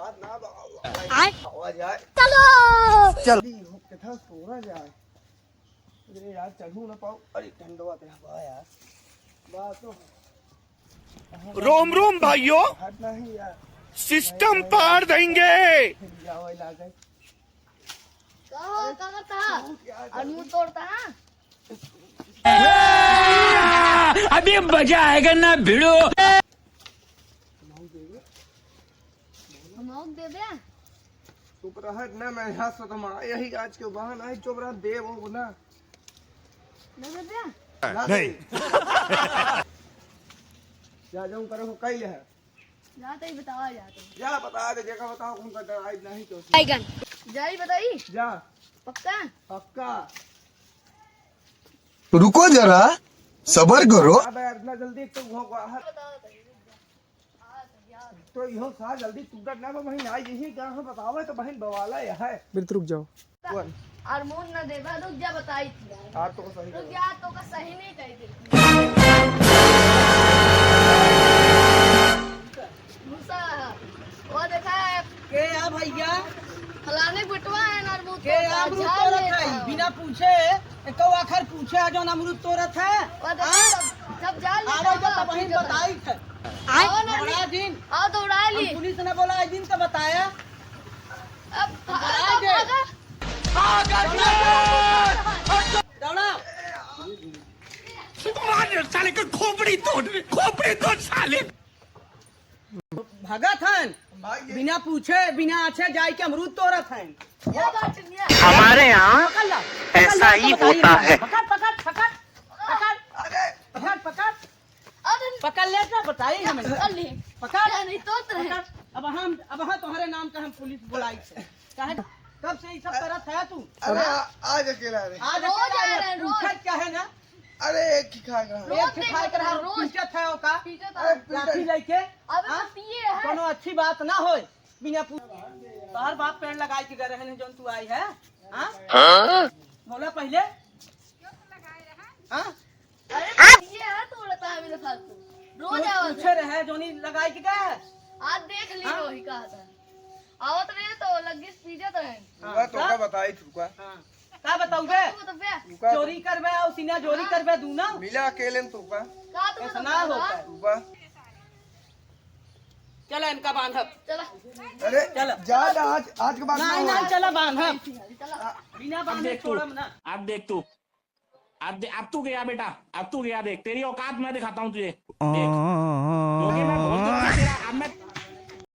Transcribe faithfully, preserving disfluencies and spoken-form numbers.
आए। आवाज आए। चलो। चल। कितना सोरा जाए। अरे यार, चढ़ू ना पाऊ। अरे, ठंडवा ते हवा यार। बात तो रोम रोम भाइयों, हट नहीं यार। सिस्टम पार देंगे। जावे लागे। का हो, का करता है? तू क्या और मुंह तोड़ता है? अभी मजा आएगा ना भिड़ो। हम आउक दे दे। चुप रह ना, मैं यहाँ से तो मारा, यही आज के बहाना है, चुप रह, दे वो ना। दे दे दे। ना नहीं। दे। जा जाऊँ करो, कई ले है। जा तो ही बतावा, जा तो। जा बता दे, देखा बताओ कौन सा डराई नहीं तो। बैगन। जा ही बताई। जा। पक्का? पक्का। रुको जरा, सबर करो। अबे इतना जल्दी तो वो बाहर। बताओ, बताओ। तो इहो सा जल्दी टूटत ना बा, बहिन, आई यही गाँव बतावे तो बहिन बवाला यह है। बिल्कुल, रुक जाओ। कौन? और मुंह न देबा, रुक जा, बताई थी। यार तो सही रुक जा, तो का सही नहीं कही थी। भूसा, वो देखा है। के या भैया? फलाने गुटवा है ना, वो के तो या अमरूद झाड़ तोड़त लेता है, है। बिना पूछे, एको आखर पूछे, आ जौन अमरूद तोड़त है। वो देखा, हाँ? जब, जब झाड़ लेता आवे है, तो तब वहीं फिर बताई थे। आए? आओ ना, दौड़ा दिन। आओ, दौड़ा ली। हम पुलिस ने बोला, दिन तो बताया। अब दौड़ा दे। दौड़ा। मार साले के खोपड़ी तोड़, खोपड़ी तोड़ साले। भगत हन, बिना पूछे, बिना आछे जाए के अमरूद तोड़त हन। हमारे यहाँ पकड़ ला, पकड़ ऐसा ला, ही बताइए होता ना। है। पकड़, पकड़, पकड़, पकड़, पकड़, पकड़। अरे पकड़ ले तो बताई हमें। पकड़ ले। पकड़। क्या नहीं तो तेरे? पकड़। अब हम, अब हाँ तुम्हारे नाम का हम पुलिस बुलाई थे। काहे? कब से ये सब करत है तू? अरे हाँ? आ-, आज अकेला रहे। आज रोज अकेला आ रहे, रहे, रोज। पूछत क्या है ना? अरे एक ही खा रहा। रोज एक ही खा रहा, रोज। पीटत है ओका। पीटत है। अरे लाठी पीटत। लेके। अबे हाँ? तो पिए है। कोनो अच्छी बात ना होए। बिना पूछ-, तोहर बाप पेड़ लगाई के गए रहे जौन तू आई है? हाँ? हाँ? बोला पहिले। हाँ? अरे, ये है तोड़ता है मेरे फालतू। रोज रोज आवत पूछे है। रहे, जोनी लगाई के का है? आज देख ली हाँ? वही कहा था। आवत रहे तो लग्गी से पीटत रहे। हाँ, रुका तो का? का बताई, रुका। हाँ। का बताऊ बे? तू तो बे। रुका तो। चोरी करबे और सीना जोरी हाँ। करबे दूना? मिला अकेले में तो का? का तू ऐसा तो ना बता। होता है। रुका। चला इनका बांधब। चला। अरे, चला। जा, जा, आज, आज के बाद ना नहीं, होगा। नहीं, चला बांधब। चला। बिना बांधे छोड़ब ना। अब देख तू, अब दे-, अब तू गया बेटा, अब तू गया, देख, तेरी औकात मैं दिखाता हूँ तुझे। देख, क्योंकि मैं